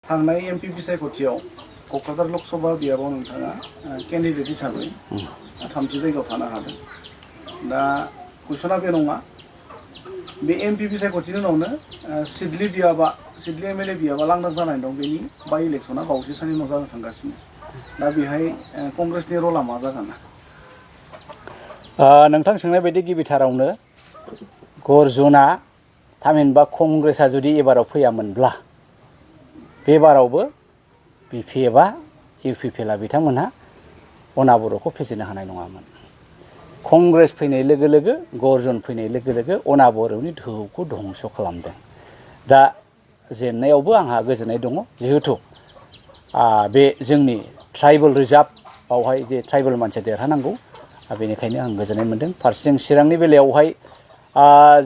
थांनाय एमपि बिसायख'थियाव क'क्राझार लकसभा बियाबाव नोंथाङा केन्डिडेट हिसाबै थामथि जायगायाव थानो हादों। दा कुइसना बे नङा, बे एमपि बिसायख'थिनि उनावनो सिडली एमएलए बियाबा लांदां जानाय दं। बेनि बाय इलेक्सना बावैसो साननि उनाव जानो थांगासिनो। दा बेहाय कंग्रेसनि रला मा जागोन? नोंथां सोंनाय बायदि गिबिथारावनो गर्जना थामहिनबा कंग्रेसा जुदि एबाराव फैयामोनब्ला बे बारावबो बिपि एबा इउपिपिएलआ बिथांमोनहा अनाबर'खौ फेजेननो हानाय नङामोन। कंग्रेस फैनाय लोगो लोगो गर्जन फैनाय लोगो लोगो अनाबर'नि दोहौखौ धंस' खालामदों। दा जेननायावबो आंहा गोजोननाय दङ, जिहेथु बे जोंनि ट्राइबेल रिजार्भआवहाय जे ट्राइबेल मानसिया देरहानांगौ, बेनिखायनो आं गोजोननाय मोन्दों। फारसेथिं चिरांनि बेलायावहाय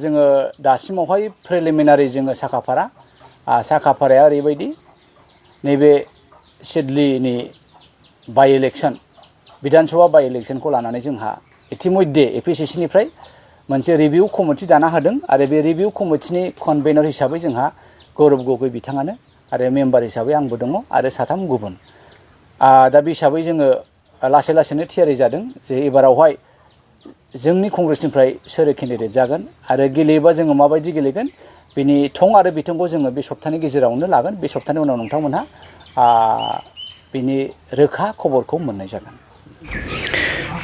जोङो दासिमावहाय प्रिलिमिनारि जोङो साखाफाराया ओरैबायदि, नैबे सिडलीनि बाय इलेक्सन बिधानसभा बाय इलेक्सनखौ लानानै जोंहा इतिमध्य एपिसिसिनिफ्राय मोनसे रिभिउ कमिटि दाना होदों आरो बे रिभिउ कमिटिनि कनभेनर हिसाबै जोंहा गौरब गगৈ बिथाङानो आरो मेम्बार हिसाबै आंबो दङ आरो साथाम गुबुन। दा बे हिसाबै जोङो लासै लासैनो थियारि जादों जे एबारावहाय जोंनि कंग्रेसनिफ्राय सोर केन्डिडेट जागोन आरो गेलेयोबा जोङो माबायदि गेलेगोन, बिनि थं आरो बिथंखौ जोङो बे सप्तानि गेजेरावनो लागोन। बे सप्तानि उनाव नोंथांमोनहा बिनि रोखा खबरखौ मोननाय जागोन।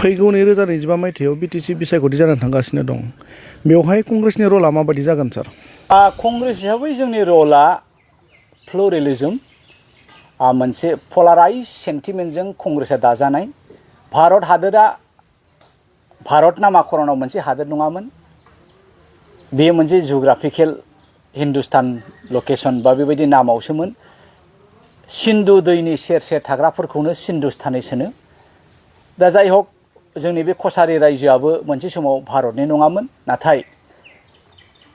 फैगौ 2025 मायथाइयाव बिटिसि बिसायख'थि जानानै थांगासिनो दं। बेवहाय कंग्रेसनि रला माबायदि जागोन सार? कंग्रेस हिसाबै जोंनि रला प्लुरेलिजम, मोनसे पलाराइज सेन्टिमेन्टजों कंग्रेसा दाजानाय। भारत हादोरा भारत नामाकरणाव मोनसे हादोर नङामोन। बेयो मोनसे जुग्राफिकेल हिन्दुस्तान लकेसन बा बेबायदि नामावसोमोन। सिन्धु दैनि सेर सेर थाग्राफोरखौनो सिन्दुस्तानी सोनो। दा जाय हक, जोंनि बे कसारि रायजोआबो मोनसे समाव भारतनि नङामोन, नाथाय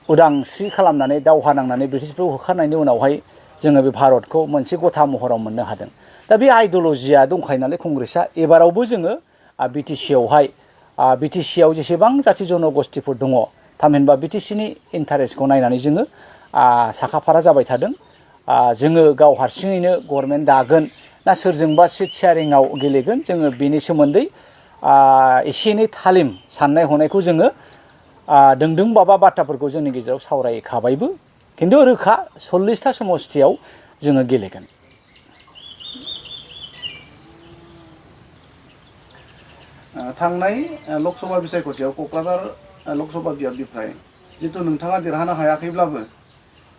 उदांस्रि खालामनानै दावहा नांनानै ब्रिटिशफोरखौ होखारनायनि उनावहाय जोङो बे भारतखौ मोनसे गथा महराव मोननो हादों। दा बे आइडिय'लजिया दंखायो नालाय कंग्रेसआ, एबारावबो जोङो बिटिसिआव जेसेबां जाथि जन'गस्थिफोर दङ, थामहिनबा बिटिसिनि इन्टारेस्टखौ नायनानै जोङो साखाफारा जाबाय थादों। जोङो गाव हारसिङैनो गभर्नमेन्ट दागोन ना सोरजोंबा सिट शेयारिंआव गेलेगोन, जोङो बेनि सोमोन्दै एसे एनै थालिम साननाय हनायखौ जोङो दोंदों बाबा बाथ्राफोरखौ जोंनि गेजेराव सावरायखाबायबो। खिन्थु रोखा 40टा समस्थियाव जोङो गेलेगोन। थांनाय लकसभा बिसायख'थियाव क'क्राझार लकसभा बियाबनिफ्राय जितु नोंथाङा देरहानो हायाखैब्लाबो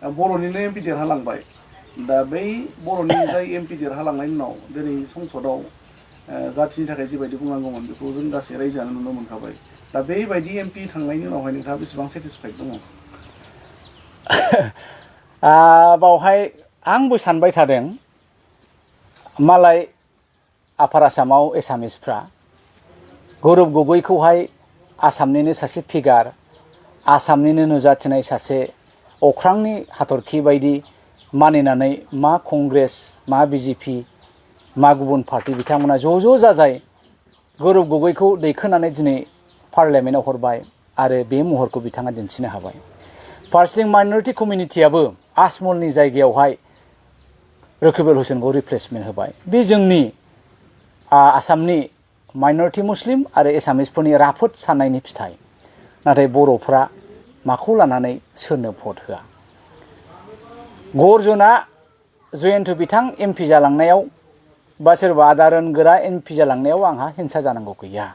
बर'निनो एमपि देरहालांबाय। दा बै बर'नि जाय एमपि देरहालांनायनि उनाव दिनै संसदआव जाथिनि थाखाय जिबायदि बुंनांगौमोन बेखौ जों गासै रायजोआनो नुनो मोनखाबाय। दा बेबायदि एमपि थांनायनि उनावहाय नोंथाङा बेसेबां सेटिसफाइड दङ? बावहाय आंबो सानबाय थादों, मालाय आफार आसामाव एसामिसफ्रा गौरब गगैखौहाय आसामनिनो सासे फिगार, आसामनिनो नुजाथिनाय सासे अख्रांनि हाथरखि बायदि मानिनानै मा कंग्रेस, मा बिजेपि, मा गुबुन पार्टि बिथांमोना ज' जाजाय गौरब गगैखौ दैखोनानै दिनै पार्लियामेन्टआव हरबाय आरो बे महरखौ बिथाङा दिन्थिनो हाबाय। फारसेथिं माइनरिटि कमिउनिटियाबो आजमलनि जायगायावहाय रकिबुल हुसेनखौ रिप्लेसमेन्ट होबाय। बे जोंनि आसामनि माइनरिटि मुस्लिम आरो एसामिसफोरनि राफोद साननायनि फिथाइ। नाथाय बर'फ्रा माखौ लानानै सोरनो भट होआ? गर्जना जयन्त बिथां एमपि जालांनायाव बा सोरबा आदारन गोरा एमपि जालांनायाव आंहा हिंसा जानांगौ गैया।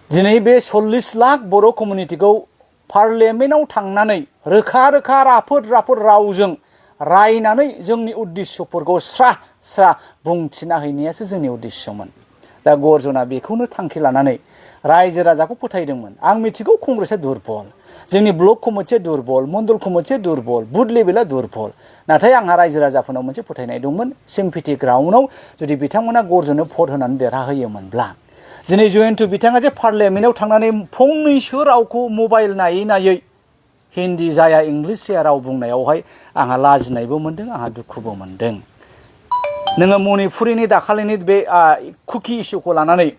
दिनै बे 40 लाख बर' कमिउनिटिखौ पार्लियामेन्टआव थांनानै रोखा राफोद रावजों रायनानै जोंनि उद्देश्यफोरखौ स्रा बुंथिना हैनायासो जोंनि उद्देश्यमोन। दा गर्जना बेखौनो थांखि लानानै रायजो राजाखौ फोथायदोंमोन। आं मिथिगौ कंग्रेसआ दुरबल, जोंनि ब्लक कमिटिया दुरबल, मण्डल कमिटिया दुरबल, बुथ लेभेला दुरबल। नाथाय आंहा रायजो राजाफोरनाव मोनसे फोथायनाय दंमोन, सिम्पेथि ग्राउन्डआव जुदि बिथांमोना गर्जननो भट होनानै देरहाहोयोमोनब्ला दिनै जयन्त बिथाङा जे पार्लियामेन्टआव थांनानै फंनैसो रावखौ मबाइल नायै हिन्दी जाया इंलिस जाया राव बुंनायावहाय आंहा लाजिनायबो मोनदों, आंहा दुखुबो मोनदों। नोङो मणिपुरिनि दाखालिनि बे कुकि इस्युखौ लानानै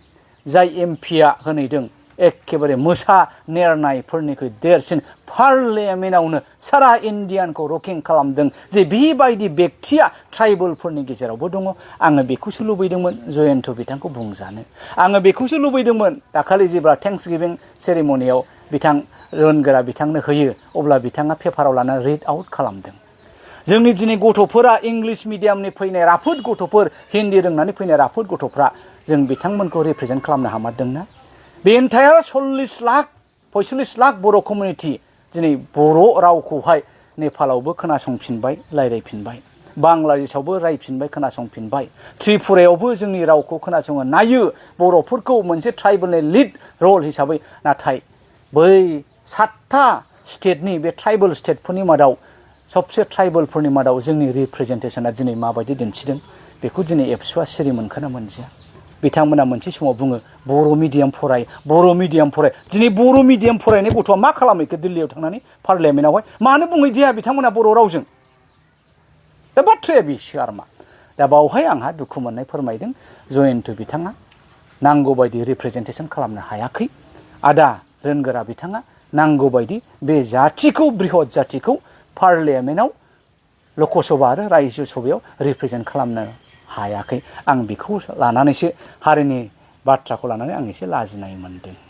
जाय एमपिआ होनैदों, एखेबारे मोसा नेरनायफोरनिख्रुइ देरसिन पार्लियामेन्टआवनो सारा इण्डियानखौ रकिं खालामदों जे बेबायदि बेक्तिया ट्राइबेलफोरनि गेजेरावबो दङ। आङो बेखौसो लुबैदोंमोन जयन्त बिथांखौ बुंजानो। आङो बेखौसो लुबैदोंमोन दाखालि जेब्ला थेंक्स गिभिं सेरेमनियाव बिथां रोनगोरा बिथांनो होयो अब्ला बिथाङा पेपाराव लानानै रिड आउट खालामदों। जोंनि दिनै गथ'फोरा इंलिश मिडियामनि फैनाय राफोद गथ'फोर, हिन्दी रोंनानै फैनाय राफोद गथ'फ्रा जों बिथांमोनखौ रिप्रेजेन्ट खालामनो हामारदोंना? बे एन्टायार 45 लाख बर' कमिउनिटि दिनै बर' रावखौहाय नेपालावबो खोनासंफिनबाय, रायज्लायफिनबाय, बांलादेशआवबो रायफिनबाय, खोनासंफिनबाय, त्रिपुरायावबो जोंनि रावखौ खोनासङो, नायो बर'फोरखौ मोनसे ट्राइबेलनि लिड रल हिसाबै। नाथाय बै 7था स्टेटनि बे ट्राइबेल स्टेटफोरनि मादाव सबसे ट्राइबेलफोरनि मादाव जोंनि रिप्रेजेन्टेसना दिनै माबायदि दिन्थिदों बेखौ दिनै एबसुआ सिरि मोनखोना मोनदिया? बिथांमोना मोनसे समाव बुङो बर' मिडियाम फराय, बर' मिडियाम फराय। दिनै बर' मिडियाम फरायनाय गथ'आ मा खालामहैखो दिल्लीयाव थांनानै पार्लियामेन्टआवहाय? मानो बुंहैदिया बिथांमोना बर' रावजों? दा बाथ्राया बेसो आरो मा। दा बावहाय आंहा दुखु मोननाय फोरमायदों जयन्त बिथाङा नांगौबायदि रिप्रेजेन्टेसन खालामनो हायाखै। आदा रोनगोरा बिथाङा नांगौबायदि बे जाथिखौ, बृहत जाथिखौ पार्लियामेन्टआव लकसभा आरो रायजो सभायाव रिप्रेजेन्ट खालामनो हायाखै। आं बेखौ लानानैसो हारिनि बाथ्राखौ लानानै आं एसे लाजिनाय मोनदों।